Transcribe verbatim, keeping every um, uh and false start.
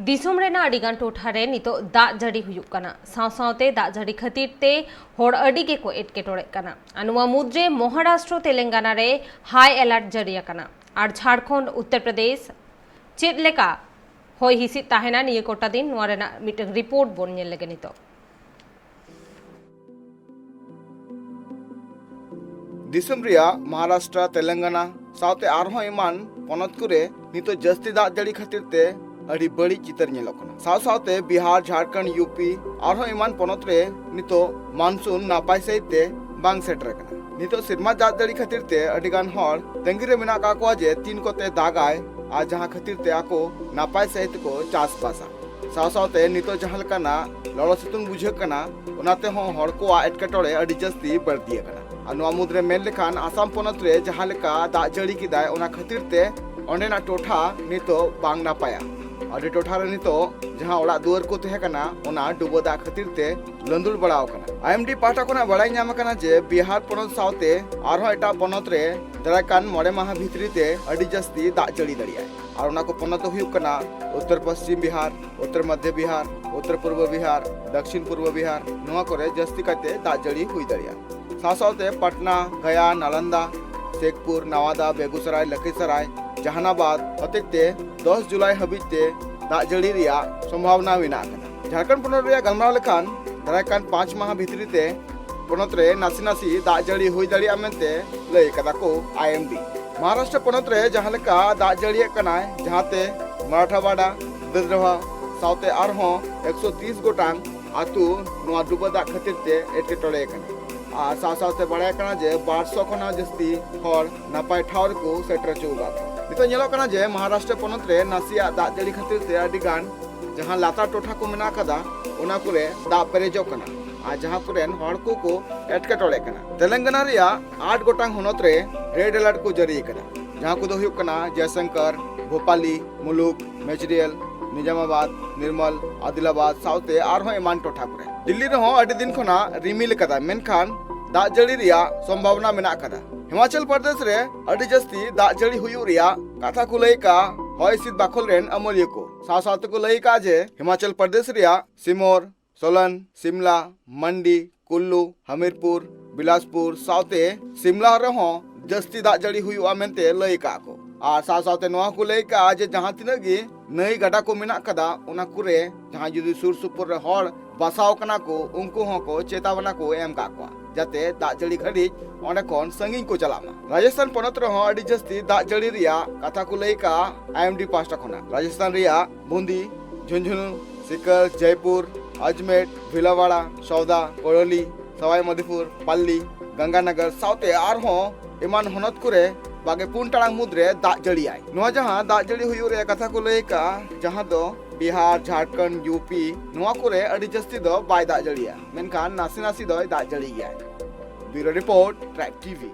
ᱫᱤᱥᱚᱢ ᱨᱮᱱᱟᱜ ᱟᱹᱰᱤᱜᱟᱱ ᱴᱚᱴᱷᱟ ᱨᱮ ᱱᱤᱛᱚᱜ ᱫᱟᱜ ᱡᱟᱹᱲᱤ ᱦᱩᱭᱩᱜ ᱠᱟᱱᱟ᱾ ᱥᱟᱶ ᱥᱟᱶᱛᱮ ᱫᱟᱜ ᱡᱟᱹᱲᱤ ᱠᱷᱟᱹᱛᱤᱨ ᱛᱮ ᱦᱚᱲ ᱟᱹᱰᱤ ᱜᱮᱠᱚ ᱮᱴᱠᱮᱴᱚᱬᱮᱜ ᱠᱟᱱᱟ᱾ ᱟᱨ ᱱᱚᱣᱟ ᱢᱩᱫᱽᱨᱮ ᱢᱚᱦᱟᱨᱟᱥᱴᱨᱚ, ᱛᱮᱞᱮᱝᱜᱟᱱᱟ ᱨᱮ ᱦᱟᱭ ᱮᱞᱟᱨᱴ ᱡᱟᱹᱨᱤ ᱟᱠᱟᱱᱟ᱾ ᱟᱨ ᱡᱷᱟᱲᱠᱷᱚᱸᱰ, ᱩᱛᱛᱚᱨ ᱯᱨᱚᱫᱮᱥ ᱪᱮᱫ ᱞᱮᱠᱟ ᱦᱚᱭ ᱦᱤᱸᱥᱤᱫ ᱛᱟᱦᱮᱱᱟ ᱱᱤᱭᱟᱹ ᱠᱚᱴᱟ ᱫᱤᱱ, ᱱᱚᱣᱟ ᱨᱮᱱᱟᱜ ᱢᱤᱫᱴᱟᱝ ᱨᱤᱯᱳᱨᱴ ᱵᱚᱱ ᱧᱮᱞ ᱞᱮᱜᱮ ᱱᱤᱛᱚᱜ᱾ ᱫᱤᱥᱚᱢ ᱨᱮᱭᱟᱜ ᱢᱚᱦᱟᱨᱟᱥᱴᱨᱟ, ᱛᱮᱞᱮᱝᱜᱟᱱᱟ ᱥᱟᱶᱛᱮ ᱟᱨᱦᱚᱸ ᱮᱢᱟᱱ ᱯᱚᱱᱚᱛ ᱠᱚᱨᱮ ᱱᱤᱛᱚᱜ ᱡᱟᱹᱥᱛᱤ ᱫᱟᱜ ᱡᱟᱹᱲᱤ ᱠᱷᱟᱹᱛᱤᱨ ᱛᱮ ᱟᱹᱰᱤ ᱵᱟᱹᱲᱤᱡ ᱪᱤᱛᱟᱹᱨ ᱧᱮᱞᱚᱜ ᱠᱟᱱᱟ᱾ ᱥᱟᱶ ᱥᱟᱶᱛᱮ ᱵᱤᱦᱟᱨ, ᱡᱷᱟᱲᱠᱷᱚᱸᱰ, ᱭᱩ ᱯᱤ ᱟᱨᱦᱚᱸ ᱮᱢᱟᱱ ᱯᱚᱱᱚᱛ ᱨᱮ ᱱᱤᱛᱚᱜ ᱢᱟᱱᱥᱩᱱ ᱱᱟᱯᱟᱭ ᱥᱟᱹᱦᱤᱡ ᱛᱮ ᱵᱟᱝ ᱥᱮᱴᱮᱨ ᱟᱠᱟᱱᱟ᱾ ᱱᱤᱛᱚᱜ ᱥᱮᱨᱢᱟ ᱫᱟᱜ ᱡᱟᱹᱲᱤ ᱠᱷᱟᱹᱛᱤᱨ ᱛᱮ ᱟᱹᱰᱤ ᱜᱟᱱ ᱦᱚᱲ ᱛᱟᱺᱜᱤ ᱨᱮ ᱢᱮᱱᱟᱜ ᱟᱠᱟᱫ ᱠᱚᱣᱟ ᱡᱮ ᱛᱤᱱ ᱠᱚᱛᱮ ᱫᱟᱜᱟᱭ ᱟᱨ ᱡᱟᱦᱟᱸ ᱠᱷᱟᱹᱛᱤᱨ ᱛᱮ ᱟᱠᱚ ᱱᱟᱯᱟᱭ ᱥᱟᱹᱦᱤᱡ ᱛᱮᱠᱚ ᱪᱟᱥᱵᱟᱥᱟ᱾ ᱥᱟᱶ ᱥᱟᱶᱛᱮ ᱱᱤᱛᱚᱜ ᱡᱟᱦᱟᱸ ᱞᱮᱠᱟᱱᱟᱜ ᱞᱚᱞᱚ ᱥᱤᱛᱩᱝ ᱵᱩᱡᱷᱟᱹᱜ ᱠᱟᱱᱟ, ᱚᱱᱟ ᱛᱮᱦᱚᱸ ᱦᱚᱲ ᱠᱚᱣᱟᱜ ᱮᱴᱠᱮᱴᱚᱬᱮ ᱟᱹᱰᱤ ᱡᱟᱹᱥᱛᱤ ᱵᱟᱹᱲᱛᱤ ᱟᱠᱟᱱᱟ᱾ ᱟᱨ ᱱᱚᱣᱟ ᱢᱩᱫᱽᱨᱮ ᱢᱮᱱ ᱞᱮᱠᱷᱟᱱ, ᱟᱥᱟᱢ ᱯᱚᱱᱚᱛ ᱨᱮ ᱡᱟᱦᱟᱸ ᱞᱮᱠᱟ ᱫᱟᱜ ᱡᱟᱹᱲᱤ ᱠᱮᱫᱟᱭ, ᱚᱱᱟ ᱠᱷᱟᱹᱛᱤᱨ ᱛᱮ ᱚᱸᱰᱮᱱᱟᱜ ᱴᱚᱴᱷᱟ ᱱᱤᱛᱚᱜ ᱵᱟᱝ ᱱᱟᱯᱟᱭᱟ᱾ ᱟᱹᱰᱤ ᱴᱚᱴᱷᱟ ᱨᱮ ᱱᱤᱛᱚᱜ ᱡᱟᱦᱟᱸ ᱚᱲᱟᱜ ᱫᱩᱣᱟᱹᱨ ᱠᱚ ᱛᱟᱦᱮᱸ ᱠᱟᱱᱟ, ᱚᱱᱟ ᱰᱩᱵᱟᱹ ᱫᱟᱜ ᱠᱷᱟᱹᱛᱤᱨ ᱛᱮ ᱞᱟᱹᱸᱫᱩᱲ ᱵᱟᱲᱟᱣ ᱟᱠᱟᱱᱟ᱾ ᱟᱭ ᱮᱢ ᱰᱤ ᱯᱟᱦᱴᱟ ᱠᱷᱚᱱᱟᱜ ᱵᱟᱲᱟᱭ ᱧᱟᱢ ᱟᱠᱟᱱᱟ ᱡᱮ ᱵᱤᱦᱟᱨ ᱯᱚᱱᱚᱛ ᱥᱟᱶᱛᱮ ᱟᱨᱦᱚᱸ ᱮᱴᱟᱜ ᱯᱚᱱᱚᱛ ᱨᱮ ᱫᱟᱨᱟᱭ ᱠᱟᱱ ᱢᱚᱬᱮ ᱢᱟᱦᱟ ᱵᱷᱤᱛᱨᱤ ᱛᱮ ᱟᱹᱰᱤ ᱡᱟᱹᱥᱛᱤ ᱫᱟᱜ ᱡᱟᱹᱲᱤ ᱫᱟᱲᱮᱭᱟᱜᱼᱟᱭ᱾ ᱟᱨ ᱚᱱᱟ ᱠᱚ ᱯᱚᱱᱚᱛ ᱫᱚ ᱦᱩᱭᱩᱜ ᱠᱟᱱᱟ ᱩᱛᱛᱚᱨ ᱯᱚᱥᱪᱤᱢ ᱵᱤᱦᱟᱨ, ᱩᱛᱛᱚᱨ ᱢᱚᱫᱷᱭᱚ ᱵᱤᱦᱟᱨ, ᱩᱛᱛᱚᱨ ᱯᱩᱨᱵᱚ ᱵᱤᱦᱟᱨ, ᱫᱚᱠᱠᱷᱤᱱ ᱯᱩᱨᱵᱚ ᱵᱤᱦᱟᱨ᱾ ᱱᱚᱣᱟ ᱠᱚᱨᱮ ᱡᱟᱹᱥᱛᱤ ᱠᱟᱭᱛᱮ ᱫᱟᱜ ᱡᱟᱹᱲᱤ ᱦᱩᱭ ᱫᱟᱲᱮᱭᱟᱜᱼᱟ᱾ ᱥᱟᱶ ᱥᱟᱶᱛᱮ ᱯᱟᱴᱱᱟ, ᱜᱟᱭᱟ, ᱱᱟᱞᱟᱱᱫᱟ, ᱥᱮᱠᱷᱯᱩᱨ, ᱱᱟᱣᱟᱫᱟ, ᱵᱮᱜᱩᱥᱟᱨᱟᱭ, ᱞᱟᱠᱷᱤᱥᱟᱨᱟᱭ, ᱡᱟᱦᱟᱱᱟᱵᱟᱫᱽ ᱦᱚᱛᱮᱡ ᱛᱮ ᱫᱚᱥ ᱡᱩᱞᱟᱭ ᱦᱟᱹᱵᱤᱡ ᱛᱮ ᱫᱟᱜ ᱡᱟᱹᱲᱤ ᱨᱮᱭᱟᱜ ᱥᱚᱢᱵᱷᱟᱵᱚᱱᱟ ᱢᱮᱱᱟᱜ ᱟᱠᱟᱫᱟ᱾ ᱡᱷᱟᱲᱠᱷᱚᱸᱰ ᱯᱚᱱᱚᱛ ᱨᱮᱭᱟᱜ ᱜᱟᱞᱢᱟᱨᱟᱣ ᱞᱮᱠᱷᱟᱱ, ᱫᱟᱨᱟᱭ ᱠᱟᱱ ᱯᱟᱸᱪ ᱢᱟᱦᱟ ᱵᱷᱤᱛᱨᱤ ᱛᱮ ᱯᱚᱱᱚᱛ ᱨᱮ ᱱᱟᱥᱮ ᱱᱟᱥᱮ ᱫᱟᱜ ᱡᱟᱹᱲᱤ ᱦᱩᱭ ᱫᱟᱲᱮᱭᱟᱜᱼᱟ ᱢᱮᱱᱛᱮ ᱞᱟᱹᱭ ᱟᱠᱟᱫᱟ ᱠᱚ ᱟᱭ ᱮᱢ ᱰᱤ᱾ ᱢᱚᱦᱟᱨᱟᱥᱴᱨᱚ ᱯᱚᱱᱚᱛ ᱨᱮ ᱡᱟᱦᱟᱸ ᱞᱮᱠᱟ ᱫᱟᱜ ᱡᱟᱹᱲᱤᱭᱮᱫ ᱠᱟᱱᱟᱭ, ᱡᱟᱦᱟᱸᱛᱮ ᱢᱟᱨᱟᱴᱷᱟᱣᱟᱰᱟ, ᱵᱮᱫᱨᱚᱦᱟ ᱥᱟᱶᱛᱮ ᱟᱨᱦᱚᱸ ᱮᱠᱥᱚ ᱛᱤᱥ ᱜᱚᱴᱟᱝ ᱟᱹᱛᱩ ᱱᱚᱣᱟ ᱰᱩᱵᱟᱹ ᱫᱟᱜ ᱠᱷᱟᱹᱛᱤᱨ ᱛᱮ ᱮᱴᱠᱮᱴᱚᱬᱮ ᱟᱠᱟᱱᱟ᱾ ᱟᱨ ᱥᱟᱶ ᱥᱟᱶᱛᱮ ᱵᱟᱲᱟᱭ ᱠᱟᱱᱟ ᱡᱮ ᱵᱟᱨ ᱥᱚ ᱠᱷᱚᱱ ᱦᱚᱸ ᱡᱟᱹᱥᱛᱤ ᱦᱚᱲ ᱱᱟᱯᱟᱭ ᱴᱷᱟᱶ ᱨᱮᱠᱚ ᱥᱮᱴᱮᱨ ᱦᱚᱪᱚ ᱟᱠᱟᱫ ᱠᱚᱣᱟ᱾ ᱱᱤᱛᱚᱜ ᱧᱮᱞᱚᱜ ᱠᱟᱱᱟ ᱡᱮ ᱢᱚᱦᱟᱨᱟᱥᱴᱨᱚ ᱯᱚᱱᱚᱛ ᱨᱮ ᱱᱟᱥᱮᱭᱟᱜ ᱫᱟᱜ ᱡᱟᱹᱲᱤ ᱠᱷᱟᱹᱛᱤᱨ ᱛᱮ ᱟᱹᱰᱤ ᱜᱟᱱ ᱡᱟᱦᱟᱸ ᱞᱟᱛᱟᱨ ᱴᱚᱴᱷᱟ ᱠᱚ ᱢᱮᱱᱟᱜ ᱟᱠᱟᱫᱟ, ᱚᱱᱟ ᱠᱚᱨᱮ ᱫᱟᱜ ᱯᱮᱨᱮᱡᱚᱜ ᱠᱟᱱᱟ ᱟᱨ ᱡᱟᱦᱟᱸ ᱠᱚᱨᱮᱱ ᱦᱚᱲ ᱠᱚᱠᱚ ᱮᱴᱠᱮᱴᱚᱬᱮᱜ ᱠᱟᱱᱟ᱾ ᱛᱮᱞᱮᱝᱜᱟᱱᱟ ᱨᱮᱭᱟᱜ ᱟᱴ ᱜᱚᱴᱟᱝ ᱦᱚᱱᱚᱛ ᱨᱮ ᱨᱮᱰ ᱮᱞᱟᱨᱴ ᱠᱚ ᱡᱟᱹᱨᱤ ᱟᱠᱟᱫᱟ, ᱡᱟᱦᱟᱸ ᱠᱚᱫᱚ ᱦᱩᱭᱩᱜ ᱠᱟᱱᱟ ᱡᱚᱭᱥᱚᱝᱠᱚᱨ, ᱵᱷᱳᱯᱟᱞᱤ, ᱢᱩᱞᱩᱠ, ᱢᱮᱪᱨᱤᱭᱟᱞ, ᱱᱤᱡᱟᱢᱟᱵᱟᱫᱽ, ᱱᱤᱨᱢᱚᱞ, ᱟᱫᱤᱞᱟᱵᱟᱫᱽ ᱥᱟᱶᱛᱮ ᱟᱨᱦᱚᱸ ᱮᱢᱟᱱ ᱴᱚᱴᱷᱟ ᱠᱚᱨᱮ᱾ ᱫᱤᱞᱞᱤ ᱨᱮᱦᱚᱸ ᱟᱹᱰᱤ ᱫᱤᱱ ᱠᱷᱚᱱᱟᱜ ᱨᱤᱢᱤᱞ ᱟᱠᱟᱫᱟ, ᱢᱮᱱᱠᱷᱟᱱ ᱫᱟᱜ ᱡᱟᱹᱲᱤ ᱨᱮᱭᱟᱜ ᱥᱚᱢᱵᱷᱟᱵᱚᱱᱟ ᱢᱮᱱᱟᱜ ᱟᱠᱟᱫᱟ᱾ ᱦᱤᱢᱟᱪᱚᱞ ᱯᱨᱚᱫᱮᱥ ᱨᱮ ᱟᱹᱰᱤ ᱡᱟᱹᱥᱛᱤ ᱫᱟᱜ ᱡᱟᱹᱲᱤ ᱦᱩᱭᱩᱜ ᱨᱮᱭᱟᱜ ᱠᱟᱛᱷᱟ ᱠᱚ ᱞᱟᱹᱭ ᱟᱠᱟᱫ ᱦᱚᱭ ᱦᱤᱸᱥᱤᱫ ᱵᱟᱠᱷᱳᱞ ᱨᱮᱱ ᱟᱹᱢᱟᱹᱞᱤᱭᱟᱹ ᱠᱚ᱾ ᱥᱟᱶ ᱥᱟᱶ ᱛᱮᱠᱚ ᱞᱟᱹᱭ ᱟᱠᱟᱫᱼᱟ ᱡᱮ ᱦᱤᱢᱟᱪᱚᱞ ᱯᱨᱚᱫᱮᱥ ᱨᱮᱭᱟᱜ ᱥᱤᱢᱳᱨ, ᱥᱳᱞᱟᱱ, ᱥᱤᱢᱞᱟ, ᱢᱟᱱᱰᱤ, ᱠᱩᱞᱞᱩ, ᱦᱟᱢᱤᱨᱯᱩᱨ, ᱵᱤᱞᱟᱥᱯᱩᱨ ᱥᱟᱶᱛᱮ ᱥᱤᱢᱞᱟ ᱨᱮᱦᱚᱸ ᱡᱟᱹᱥᱛᱤ ᱫᱟᱜ ᱡᱟᱹᱲᱤ ᱦᱩᱭᱩᱜᱼᱟ ᱢᱮᱱᱛᱮ ᱞᱟᱹᱭ ᱟᱠᱟᱫ ᱠᱚ᱾ ᱟᱨ ᱥᱟᱶ ᱥᱟᱶᱛᱮ ᱱᱚᱣᱟ ᱦᱚᱸᱠᱚ ᱞᱟᱹᱭ ᱟᱠᱟᱫᱼᱟ ᱡᱮ ᱡᱟᱦᱟᱸ ᱛᱤᱱᱟᱹᱜ ᱜᱮ ᱱᱟᱹᱭ ᱜᱟᱰᱟ ᱠᱚ ᱢᱮᱱᱟᱜ ᱟᱠᱟᱫᱟ, ᱚᱱᱟ ᱠᱚᱨᱮ ᱡᱟᱦᱟᱸᱭ ᱡᱩᱫᱤ ᱥᱩᱨ ᱥᱩᱯᱩᱨ ᱨᱮ ᱦᱚᱲ ᱵᱟᱥᱟᱣ ᱠᱟᱱᱟ ᱠᱚ, ᱩᱱᱠᱩ ᱦᱚᱸᱠᱚ ᱪᱮᱛᱟᱣᱱᱟ ᱠᱚ ᱮᱢ ᱟᱠᱟᱫ ᱠᱚᱣᱟ, ᱡᱟᱛᱮ ᱫᱟᱜ ᱡᱟᱹᱲᱤ ᱜᱷᱟᱹᱲᱤᱡ ᱚᱸᱰᱮ ᱠᱷᱚᱱ ᱥᱟᱺᱜᱤᱧ ᱠᱚ ᱪᱟᱞᱟᱜ ᱢᱟ᱾ ᱨᱟᱡᱚᱥᱛᱷᱟᱱ ᱯᱚᱱᱚᱛ ᱨᱮᱦᱚᱸ ᱟᱹᱰᱤ ᱡᱟᱹᱥᱛᱤ ᱫᱟᱜ ᱡᱟᱹᱲᱤ ᱨᱮᱭᱟᱜ ᱠᱟᱛᱷᱟ ᱠᱚ ᱞᱟᱹᱭ ᱟᱠᱟᱫᱼᱟ ᱟᱭ ᱮᱢ ᱰᱤ ᱯᱟᱦᱴᱟ ᱠᱷᱚᱱᱟᱜ᱾ ᱨᱟᱡᱚᱥᱛᱷᱟᱱ ᱨᱮᱭᱟᱜ ᱵᱩᱸᱫᱤ, ᱡᱷᱩᱱᱡᱷᱩᱱᱩ, ᱥᱤᱠᱟᱨ, ᱡᱚᱭᱯᱩᱨ, ᱟᱡᱢᱮᱨ, ᱵᱷᱤᱞᱟᱣᱟᱲᱟ, ᱥᱚᱣᱫᱟ, ᱠᱚᱨᱚᱞᱤ, ᱥᱟᱣᱟᱭ ᱢᱟᱫᱷᱤᱯᱩᱨ, ᱯᱟᱞᱞᱤ, ᱜᱟᱝᱜᱟᱱᱟᱜᱟᱨ ᱥᱟᱶᱛᱮ ᱟᱨᱦᱚᱸ ᱮᱢᱟᱱ ᱦᱚᱱᱚᱛ ᱠᱚᱨᱮ ᱵᱟᱜᱮ ᱯᱩᱱ ᱴᱟᱲᱟᱝ ᱢᱩᱫᱽᱨᱮ ᱫᱟᱜ ᱡᱟᱹᱲᱤᱭᱟᱭ᱾ ᱱᱚᱣᱟ ᱡᱟᱦᱟᱸ ᱫᱟᱜ ᱡᱟᱹᱲᱤ ᱦᱩᱭᱩᱜ ᱨᱮᱭᱟᱜ ᱠᱟᱛᱷᱟ ᱠᱚ ᱞᱟᱹᱭ ᱟᱠᱟᱫᱼᱟ, ᱡᱟᱦᱟᱸ ᱫᱚ ᱵᱤᱦᱟᱨ, ᱡᱷᱟᱲᱠᱷᱚᱸᱰ, ᱭᱩ ᱯᱤ, ᱱᱚᱣᱟ ᱠᱚᱨᱮ ᱟᱹᱰᱤ ᱡᱟᱹᱥᱛᱤ ᱫᱚ ᱵᱟᱭ ᱫᱟᱜ ᱡᱟᱹᱲᱤᱭᱟ, ᱢᱮᱱᱠᱷᱟᱱ ᱱᱟᱥᱮ ᱱᱟᱥᱮ ᱫᱚᱭ ᱫᱟᱜ ᱡᱟᱹᱲᱤ ᱜᱮᱭᱟᱭ᱾ ᱵᱤᱭᱩᱨᱳ ᱨᱤᱯᱳᱨᱴ, ᱴᱨᱟᱭᱤᱵᱽ ᱴᱤ ᱵᱷᱤ᱾